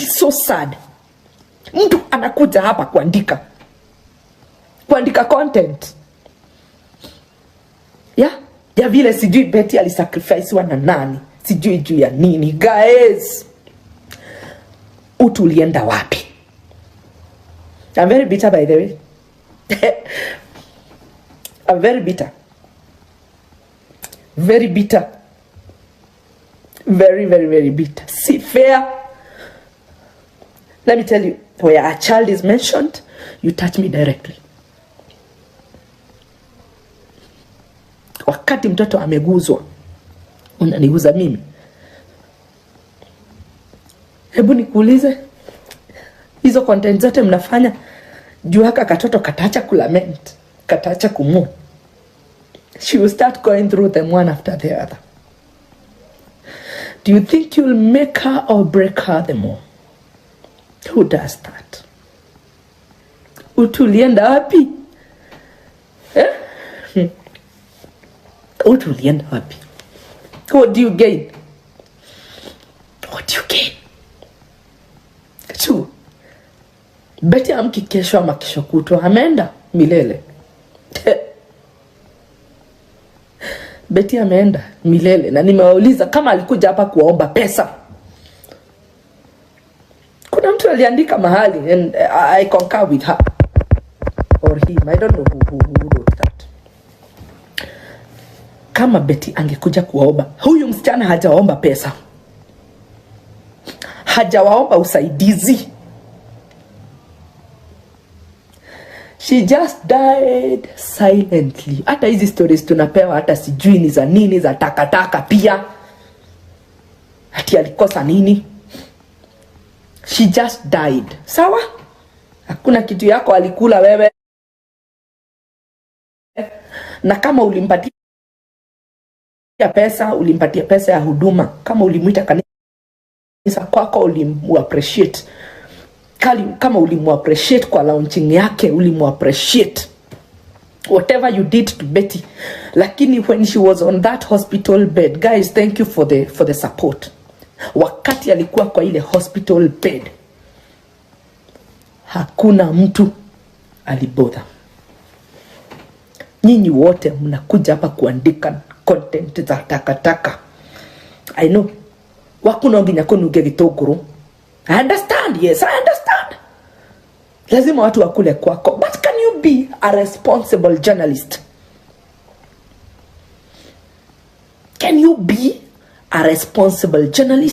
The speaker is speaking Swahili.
It is so sad. Mtu anakuja hapa kuandika content ya vile sijui Betty alisacrificewa na nani, sijui juu ya nini. Guys, utu ulienda wapi? I'm very bitter, by the way. I'm very bitter. Very bitter. Very, very, very bitter. Si fair. Let me tell you, where a child is mentioned, you touch me directly. Wakati mtoto ameguzwa, unaniguza mimi. Hebu nikuulize, hizo content zote mnafanya juu haka katoto katacha kulament, katacha kumu. She will start going through them one after the other. Do you think you'll make her or break her the more? Who does that? Utu ulienda wapi? Eh? Utu ulienda wapi? What do you gain? What do you gain? Two. Betty amki kesho ama kesho kutwa ameenda milele. Betty ameenda milele, na nimewauliza kama alikuja hapa kuwaomba pesa. Kuna mtu aliandika mahali and I concur with her or him. I don't know who wrote that. Kama Betty angekuja kuwaomba, huyu msichana hajaomba pesa, hajawaomba usaidizi. She just died silently. Hata hizi stories tunapewa hata sijui ni za nini, za takataka pia. Ati alikosa nini? She just died. Sawa? Hakuna kitu yako alikula wewe. Na kama ulimpatia pesa, ulimpatia pesa ya huduma. Kama ulimuita kanisa kwako, ulimuappreciate. Kama ulimuappreciate kwa launching yake, ulimuappreciate. Whatever you did to Betty. Lakini when she was on that hospital bed, guys, thank you for the support. Wakati alikuwa kwa ile hospital bed, hakuna mtu alibother. Nyinyi wote mnakuja hapa kuandika content za takataka. I know. Wakuno nginya kunuge gitunguru. I understand, yes, I understand. Lazima watu wakule kwako. But can you be a responsible journalist? Can you be a responsible journalist?